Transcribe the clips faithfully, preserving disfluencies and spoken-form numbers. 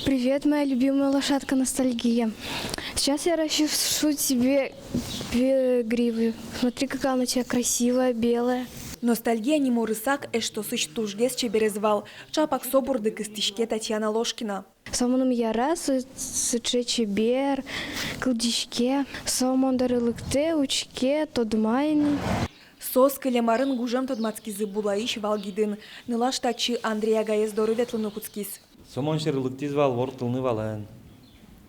Привет, моя любимая лошадка Ностальгия. Сейчас я расчешу тебе бе-, гривы. Смотри, какая она у тебя красивая, белая. Ностальгия нимо рысак эштосысь тужгес чеберез вал. Чапак со борды кыстӥське Татьяна Ложкина. Со мыным яра, со сыӵе чебер, кылзӥське. Со мон доры лыктэ, учке, тодма ини. Соос кылем арын гужем тодматскизы Булаысь вал гидын. Нылаш татчы Андрей агаез доры ветлыны кутскиз. Со мон сьӧры лыктӥз вал ворттылыны валэн.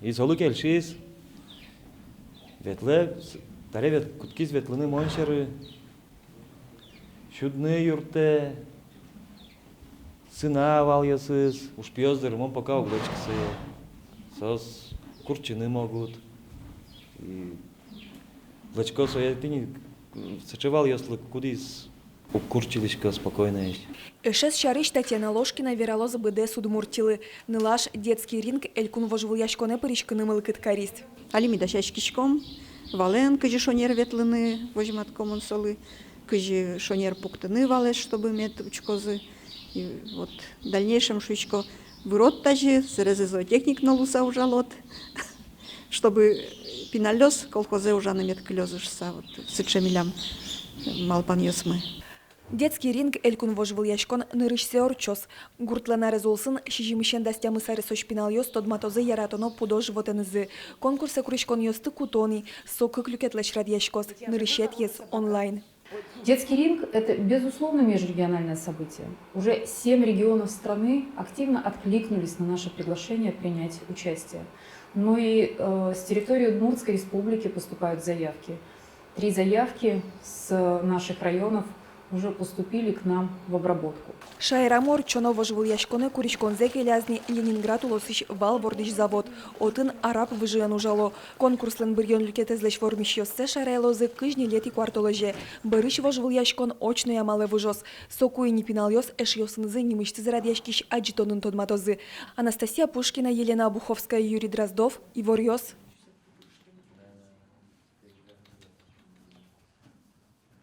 И солы кельшиз. Ветлэ, с-, таре вет-, кутскиз ветлыны мон сьӧры. Сюдыны юрттэ, сына валъёсыз, ужпиёс доры мон пока уг лэзькы сое. Соос куртчыны могут. И лэзько сое тӥни сыӵе валъёслы, кудӥз уг куртчылӥськы спокойноесь. Эшез сярысь Татьяна Ложкина вералоз быдэс Удмуртилы. Нылаш «Детский ринг» элькун вожвылъяськонэ пыриськыны мылкыд кариз. Али ми дасяськиськом валэн, кызьы шонер ветлыны, возьматӥсько мон солы, кызьы шонер пуктыны валэз, чтобы мед учкозы. И вот в дальнейшем, шуисько, вырод тазьы, сэрезэ зоотехник но луыса ужалод, чтобы пиналъёс колхозэ ужаны мед кылёзы шуыса, вот сыӵе милям малпанъёсмы. «Детский ринг» элькун вожвылъяськон нырысьсэ ортчоз. Гуртлэн арез улсын сизьымысен дас тямыс аресозь пиналъёс тодматозы яратоно пудо-животэнызы. Конкурсэ куриськонъёсты куто ни, со кык люкетлэсь радъяськоз, нырысетӥез онлайн. «Детский ринг» — это, безусловно, межрегиональное событие. Уже семь регионов страны активно откликнулись на наше приглашение принять участие. Ну и, э, с территории Удмуртской Республики поступают заявки. Три заявки с наших районов уже поступили к нам в обработку. Шаерамы ортчоно вожвылъяськонэ куриськонзэ келяз ни Ленинград улосысь вал вордӥсь завод. Отын араб выжыен ужало. Конкурслэн быръён люкетэзлэсь вормисьёссэ шарайлозы кызь ньылетӥ куартолэзе. Бӧрысь вожвылъяськон очной амалэ выжоз. Соку ини пиналъёс эшъёсынызы нимысьтыз радъяськись адӟытонын тодматозы. Анастасия Пушкина, Елена Обуховская, Юрий Дроздов, «Иворъёс».